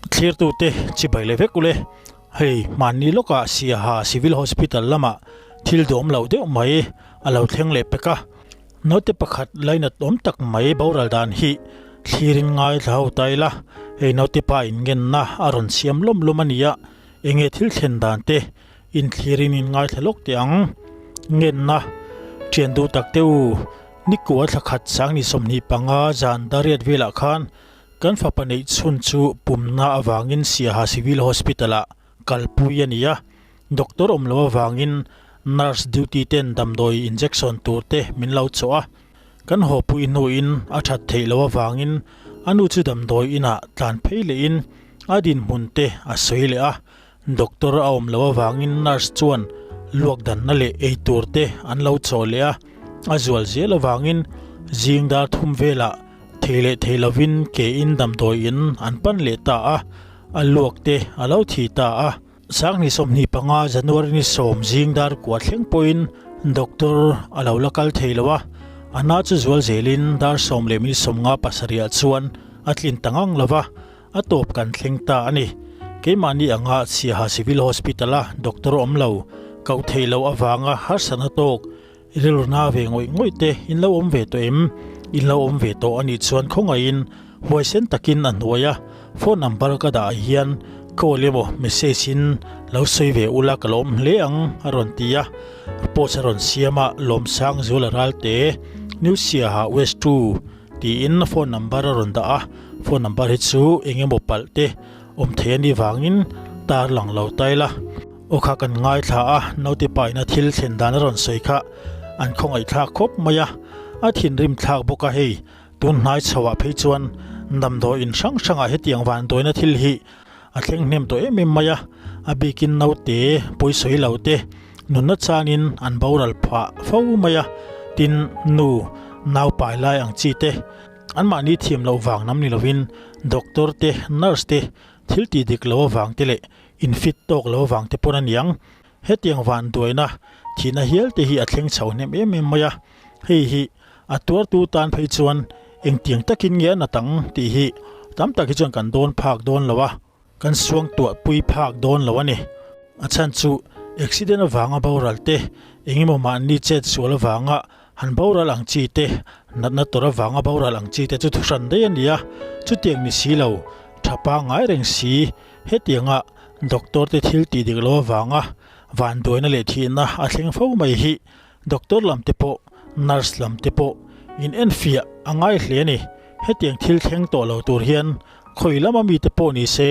Thlirtute chibai leh vek ule. Hei hmanni lawkah Siaha Civil Hospital lamah thil duhawm loh deuh mai a lo thleng leh pek a. Naute pakhat lainat awm tak mai boral dan hi thlirin ngaithla ho ta ila, hei naute pa inngenna a rawn siam lawm lawm a nia, enge thil thlen dan te inthlirin in ngaithla lawk teh ang. Ngenna thian duh tak te u, Nikua thla khat sang ni 25 zan dariat velah khan Kan fapa neih chhun chu pumna avangin Siaha Civil Hospital-ah kalpui a ni a, doctor awm lo avangin nurse duty ten damdawi injection tur te min lo chawh a, kan haw pui hnuin a that theih loh avangin a nu chu damdawi inah tlan phei lehin a dinhmun te a sawi leh a, doctor a awm loh avangin nurse chuan luak danna leh ei tur te an lo chawh leh a, a zual zel avangin zing dar thum velah Thei leh thei lovin ke in damdawi in an pan leh ta a, a luak te a lo thi ta a. Sanghnih 25 January ni 10 zing dar kua thleng pawhin doctor a lo la kal thei lo a, a na chu zual zelin dar 10 leh minute 57 ah chuan a tlin ta ngang lo va, a tawp kan thleng ta a ni. Keimahni anga Siaha Civil Hospital a doctor awm lo, koh theih loh avanga harsatna tawk Rilru na ve ngawih ngawih te in lo awm ve tawh em? In lo awm ve tawh a nih chuan khawngaihin huaisen takin a hnuai a phone number ka dah ah hian call emaw message in lo sawi ve ula ka lo awm hle ang a rawn ti a, post a rawn siam a Lawmsang Zuala Ralte, New Siaha West 2 tiin phone number a rawn dah a, phone number hi chu eng emaw palh te awm thei a nih vangin tar lang lo ta ila. Aw kha kan ngaithla a, naute paina thil thlen dan a rawn sawi kha an khawngaihthlak khawp mai a, a thinrim thlak bawk a hei, tun hnai chho ah phei chuan damdawi in hrang hrang ah hetiang vanduaina thil hi a thleng hnem tawh em em mai a, a bikin naute pawisawi lo te nunna chanin an boral phah fo mai a, tin nu nau pai lai ang chi te anmahni thiam loh vang nam ni lovin doctor te nurse te thil tih dik lo avang te leh Infit tawk lo avang te pawn a niang. Hetiang van duaina thihna hial te hi a thleng chho hnem em em mai a, hei hi a tuartu tan phei chuan engtiang takin nge a nat ang tih hi tam tak hi chuan kan dawn phak dawn lo a, kan suang tuah pui phak dawn lo a ni. A chhan chu accident avanga boral te, engemaw mahni chet sual avanga han boral ang chi te, natna tawrh avanga boral ang chi te chu thuhran daih a ni a, chutiang ni si lo, tha pangngai reng si. Hetianga doctor te thil tih dik lo avanga vanduaina leh thihna a thleng fo mai hi doctor lam te pawh nurse lam te pawh in enfiah a ngai hle a ni. Hetiang thil thleng tawh lo tur hian khawi lama mite pawh ni se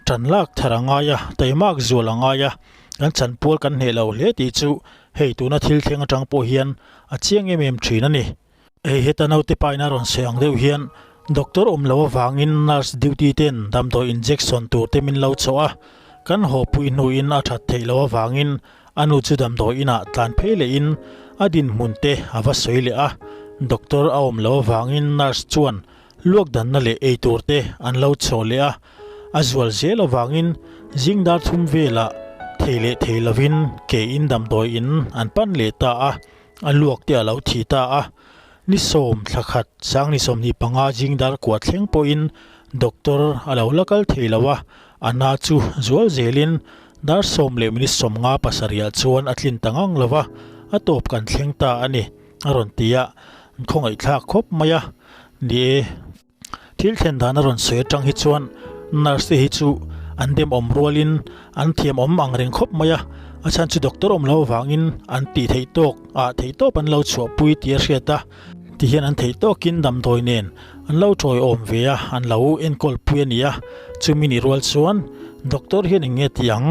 tan lak thar a ngai a, taimak zual a ngai a, kan chanpual kan hneh lo hle tih chu hei tuna thil thleng atang pawh hian a chiang em em thin a ni. Hei heta naute paina rawn sawi ang deuh hian doctor awm lo avangin nurse duty ten damdawi injection tur te min lo chawh a, kan haw pui hnuin a that theih loh avangin a nu chu damdawi inah tlan phei lehin a dinhmun te a va sawi leh a, doctor a awm loh avangin nurse chuan luak danna leh ei tur te an lo chawh leh a, a zual zel avangin zing dar thum velah thei leh thei lovin ke in damdawi in an pan leh ta a. A luak te a lo thi ta a, ni 10 thla khat sang ni 25 zing dar kua thleng pawhin doctor a lo la kal thei lo a, a na chu zual zelin dar 10 leh minute 57 ah chuan a tlin ta ngang lo va, a tawp kan thleng ta a ni a rawn ti a, an khawngaihthlak khawp mai a, ni e. Thil thlen dan a rawn sawi atang hi chuan nurse te hi chu an dem awm rualin an thiam awm ang reng khawp mai a, a chhan chu doctor awm lo avangin an tih theih tawk ah theih tawp an lo chhuahpui tih a hriat a, tihian an theih tawkin damdawi nen an lo tawiawm ve a, an lo enkawl pui a ni a, chumi nih rual chuan doctor hian eng nge tih ang?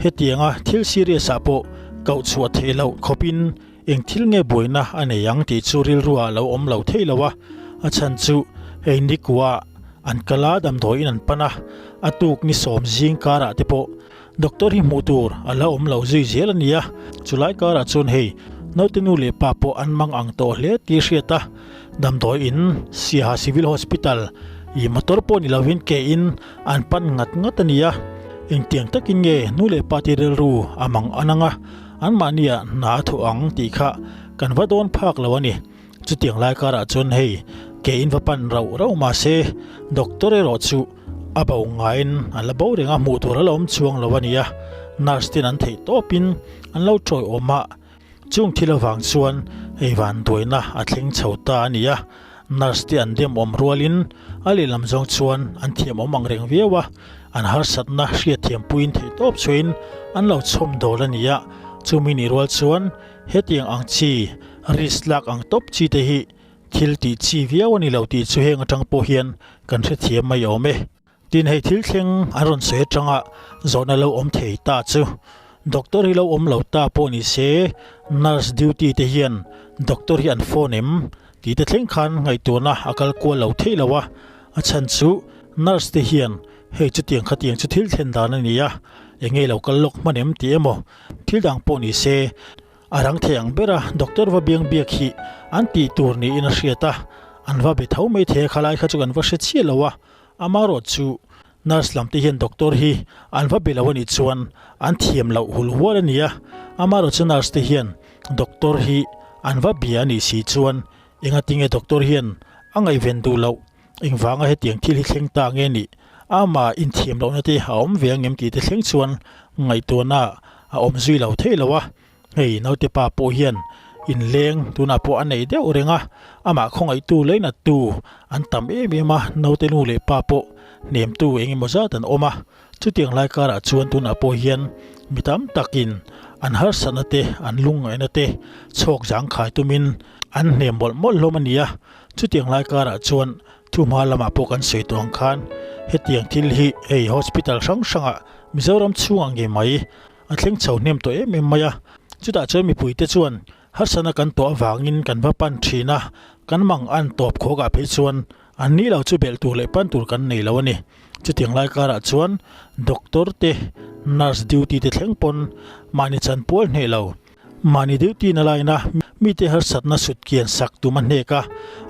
Hetianga thil serious ah pawh koh chhuah theih loh khawpin Eng thil nge buaina a nei ang tih chu rilru ah lo awm lo thei lo a, a chhan chu hei nikua an kal a damdawiin an pan a, a tuk ni 10 zing karah te pawh doctor hi hmuh tur a la awm lo zui zel a ni a, chulai karah chuan hei naute nu leh pa pawh an mang ang tawh hle tih hriat a, damdawiin Siaha Civil Hospital ih motor pawh ni lovin ke in an pan ngat ngat a ni a, engtiang takin nge nu leh pa te rilru a mang an ang a. Anmahnia hna a thawh ang tih kha kan va dawn phak lo a ni. Chutiang lai karah chuan hei ke in va pan rauh rauh mah se doctor erawh chu A bo ngaiin an la bo reng a, hmuh tur a la awm chuang lo a ni a, nurse ten an theih tawpin an lo tawiawm a, chung thil avang chuan hei vanduaina a thleng chho ta a ni a, nurse te an dem awm rualin a lehlam zawng chuan an thiam awm ang reng viau a, an harsatna hriatthiam puiin theih tawp chhuahin an lo chhawm dawl a ni a, chumi nih rual chuan hetiang ang chi risk lak ang tawp chi te hi Thil tih chi viau a ni lo tih chu heng atang pawh hian kan hrethiam mai awm e. Tin hei thil thleng an rawn sawi atanga zawhna lo awm thei ta chu Doctor hi lo awm lo ta pawh ni se nurse duty te hian doctor hi an phone em tih te thleng khan ngaihtuahna a kal kual lo theih lo a, a chhan chu nurse te hian hei chutiang khatiang chu thil thlen dan a ni a, enge lo kal lawk hman em tih emaw thil dang pawh ni se A rang thei ang ber a, doctor va biang biak hi an tih tur niin a hriat a, an va be tho mai thei a, khalai kha chu kan va hre chiah lo a, amarawh chu nurse lam te hian doctor hi an va be lo a nih chuan an thiam loh hul hual a ni a, amarawh chu nurse te hian doctor hi an va bia a nih si chuan engatinge doctor hian a ngaihven duh loh Engvanga hetiang thil hi thleng ta nge nih? Amah inthiam lohna te a awm ve angem tih te thleng chuan ngaihtuahna a awm zui lo theih lo a. Hei naute pa pawh hian inleng tunah pawh a nei deuh reng a, amah khawngaihtu leinattu an tam em em a, naute nu leh pa pawh hnemtu eng emaw zat an awm a. Chutiang lai karah chuan tunah pawh hian mi tam takin an harsatna te, an lungngaihna te chhawk zangkhai tumin an hnem mawlh mawlh hlawm a ni a. Chutiang lai karah chuan thuhma lamah pawh kan sawi tawh ang khan hetiang thil hi hei hospital hrang hrangah Mizoram chhungah ngei mai a thleng chho hnem tawh em em mai a. Chutah chuan mipuite chuan harsatna kan tawh avangin kan va pan thin a, kan mang an tawp khawkah phei chuan an ni lo chu belh tur leh pan tur kan nei lo a ni. Chutiang lai karah chuan doctor te, nurse duty te thleng pawn mahni chanpual hneh lo. Mahni duty na laina mite harsatna sut kian sak tum a hnek a,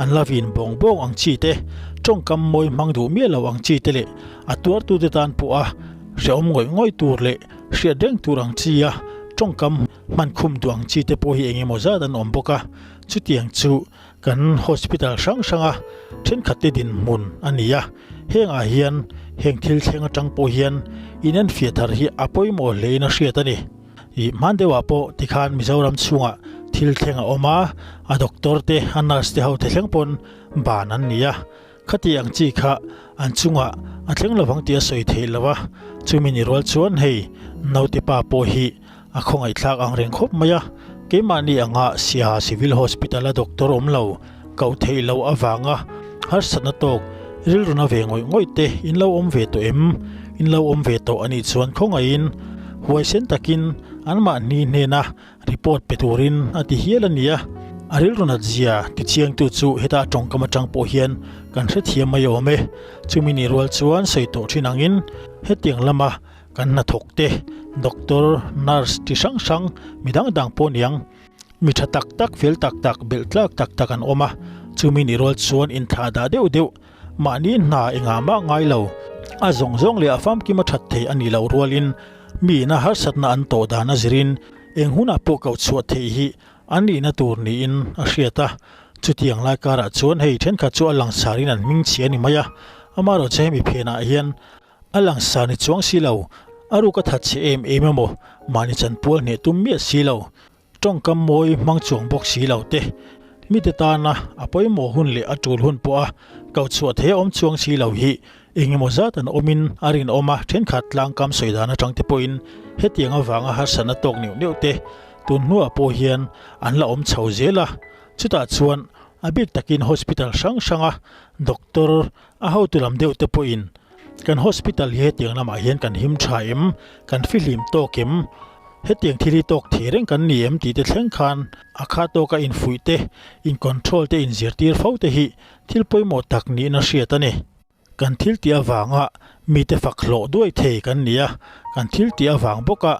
an la vin bawng bawng ang chi te, tawngkam mawi hmang duh miah lo ang chi te leh a tuartute tan pawha hrehawm ngawih ngawih tur leh hriat reng tur ang chi a tawngkam hman khum duh ang chi te pawh hi eng emaw zat an awm bawk a. Chutiang chu kan hospital hrang hranga thenkhatte dinhmun a ni a, hengah hian heng thil thleng atang pawh hian inenfiah thar hi a pawimawh hlein a hriat a ni. Ih hman deuhah pawh tikhan Mizoram chhungah thil thleng a awm a, a doctor te a nurse te ho te thleng pawn ban an ni a, khati ang chi kha an chungah a thleng lovang tih a sawi theih lo a, chumi ni rual chuan hei naute pa pawh hi a khawngaihthlak ang reng khawp mai a, keimahni anga Siaha Civil Hospital a doctor awm lo koh theih loh avanga harsatna tawk rilruna ve ngawih ngawih te in lo awm ve tawh em? In lo awm ve tawh anih chuan khawngaihin huaisen takin anmahni hnena report pe turin a ti hial a nia. A rilrunat zia tichiangtu chu heta tawngkam atang pawh hian kan hrethiam mai awm e. Chumi nih rual chuan sawi tawh thin angin hetiang lama kan hnathawk te, doctor, nurse ti hrang hrang mi dang dang pawh niang. Mi tha tak tak, fel tak tak, belh tlak tak tak an awm a, chumi nih rual chuan inthlah dah deuh deuh, mahni hna engah mah ngai lo, a zawng zawng leh a famkim a that thei a nih loh rualin miin a harsatna an tawh dan a zirin eng hunah pawh koh chhuah theih hi an nihna tur niin a hriat a. Chutiang lai karah chuan hei thenkhat chu a langsarin an hming chhia a ni mai a, amaherawhchu hemi phenah hian A langsar ni chuang si lo, a ruk a that chhe em em emaw, mahni chanpual hneh tum miah si lo, tawngkam mawi hmang chuang bawk si lo te, mite tana a pawimawh hun leh a tul hun pawha koh chhuah thei a awm chuang si lo hi eng emaw zat an awmin a rinawm a, thenkhat tlangkam sawi dan atang te pawhin hetiang avanga harsatna tawk neuh neuh te tun hnuah pawh hian an la awm chho zel a, chutah chuan a bik takin hospital hrang hranga doctor A hotu lam deuh te pawhin kan hospital hi hetiang lamah hian kan him tha em, kan fihlim tawk em, hetiang thil hi tawk thei reng kan ni em tih te thleng khan a kha tawka infuih te, in control te, inzirtir fo te hi thil pawimawh tak niin a hriat a ni. Kan thil tih avanga mite fak hlawh duai thei kan ni a, kan thil tih avang bawka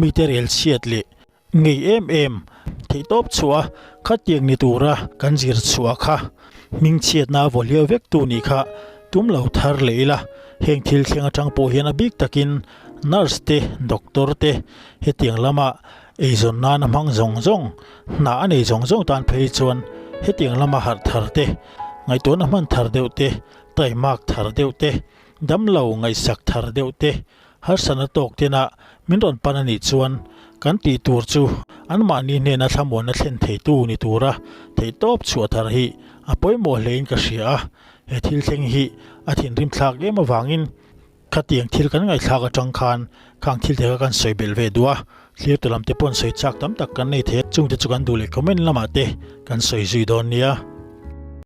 mite rel chhiat leh Ngei em em, theihtawp chhuah a khatiang ni tura kan zir chhuah kha hmingchhiatna a vaw hliau vek tu nih kha tum lo thar leh ila, heng thil thleng atang pawh hian a bik takin nurse te, doctor te hetiang lama eizawn nana hmang zawng zawng, hna a nei zawng zawng tan phei chuan hetiang lama harh thar te, ngaihtuahna hman thar deuh te, taimak thar deuh te. Damlo ngaihsak thar deuh te, harsatna tawk tena min rawn pan a nih chuan kan tih tur chu anmahni hnena thlamuanna thlen theitu ni tura theihtawp chhuah thar hi a pawimawh hlein ka hria a. He thil thleng hi a thinrim thlak em avangin Khatiang thil kan ngaihthlak atang khan khang thil te kha kan sawi belh ve duh a, thlir tu lam te pawn sawi chak tam tak kan nei thei a, chungte chu kan duh leh comment lamah te kan sawi zui dawn nia.